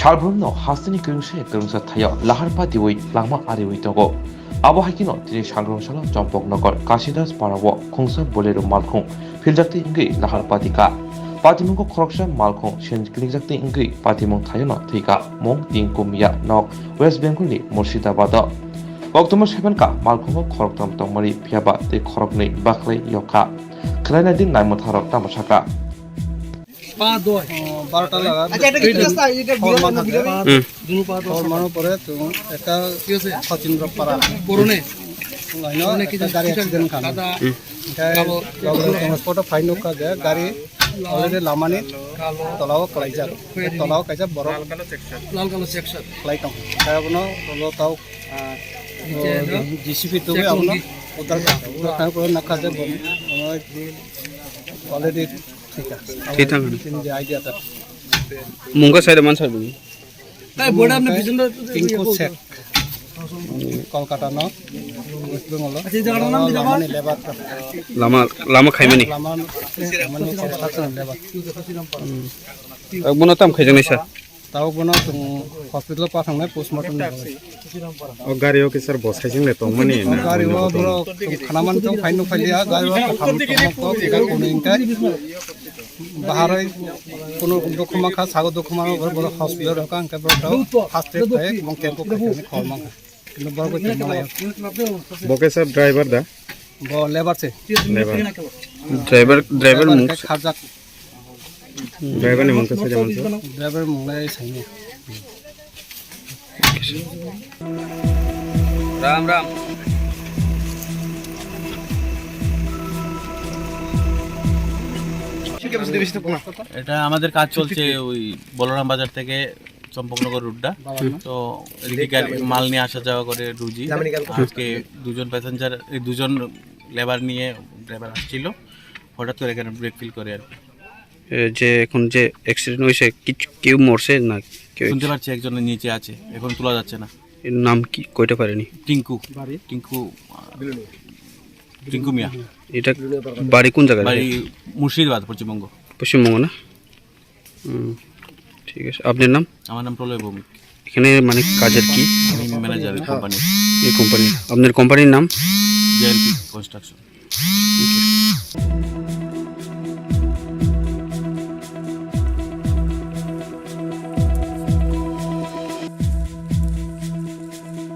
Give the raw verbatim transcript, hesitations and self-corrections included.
Salbrumno hasteni kwrwngsa kwrwngsa thaio lahar patiwi langma ariwi tongo. Abo hai kheno tini sangrong salo Chompoknogor Kasidas parao khungsa Bolero malkhung philjaktwi wngwi lahar patikha. Patimungo khoroksa malkhung sen klikjaktwi wngwi patimung thaiono thwikha mung Tinku Miya nok West Bengal ni Murshidabad o. Koktwma saimankha malkhungo khoroktham tongmani phiyaba tei khoroknwi baklai yokha. Khwlaina din naimwtharok tamo sakha. পাঁচ দশ। ও, বারোটা লাগা। আচ্ছা, এটা কি ঠিক আছে? এটা ঘুরে আমরা ঘুরে। হুম। দুনো পাঁচ দশ। ওর মনে পড়ে তো একটা কি হয়েছে? সচিন্দ্র পাড়া। পুরনে? লাইনো পুরনে একটা কিছু গাড়ি কিছু অ্যাক্সিডেন্ট খান। সাদা হুম। এটা কালো। লগে লগে তোমার ফটো ফাইন নৌকা যে গাড়ি অলরেডি লামানি কালো। তলাও কলাইজার। তলাও কাইজার বড় লাল কালো সেকশন। লাল কালো সেকশন। লাইটং। তাই বনো হলো তাও, আহ, নিচে এলো। জিসিপি তো চেক আমরা করুন। উদ্ধার উদ্ধার করে না কাজে বম-, আমরা অলরেডি ঠিক আছে। ঠিক আছে। Idea টা। Mungka side man side. তাই বোর্ডে আপনি পিছনটা Tinku Sek. Kolkata no, West Bengal. আচ্ছা, এই জায়গাটার নাম কি জায়গা? Lamani lebar. Lama, lama khaimani. Lama, lamani construction lebar. Abono tam khaijak nai sir. Tao bono chwng hospital o pathangnai postmortem ni bagwi. O gari o kisa bo saising le tongmani na? O gari o borok khanaman tong phaino phailiya, gari o katham tongma kok, eka kunu ingkai. Baharoi kunu dukhu mankha, sago dukhu mano, borok, borok hospital rokha, hwnkhe borok tao first aid khai, bong tempo khai, khol mankha. Kintu borok bai tongma laiya. Bo kisa driver da? Bo lebar se. Lebar. Driver, driver mung. Kharjak. Driver ni mung kisa jaman se. Driver mung lai saini. Ram ram. এটা আমাদের কাজ চলছে ওই বলরাম বাজার থেকে চম্পকনগর রোডটা। তো এদিকে গাড়ি মাল নিয়ে আসা যাওয়া করে রুজি। আজকে দুজন প্যাসেঞ্জার, এই দুজন লেবার নিয়ে ড্রাইভার আসছিল, হঠাৎ করে এখানে ব্রেক ফেল করে আর কি। এ, যে এখন যে অ্যাক্সিডেন্ট হয়েছে, কিছু কেউ মরছে না কেউ? শুনতে পাচ্ছি একজন নিচে আছে, এখন তোলা যাচ্ছে না। এর নাম কি? কইতে পারেনি। টিঙ্কু। টিঙ্কু, আহ, টিঙ্কু মিয়া। এটা বাড়ি কোন জায়গায়? বাড়ি মুর্শিদাবাদ, পশ্চিমবঙ্গ। পশ্চিমবঙ্গ না? হুম, ঠিক আছে। আপনার নাম? আমার নাম প্রলয় ভৌমিক। এখানে মানে কাজের কি? আমি ম্যানেজার কোম্পানি। এই কোম্পানি। আপনার কোম্পানির নাম? জেএলপি কনস্ট্রাকশন।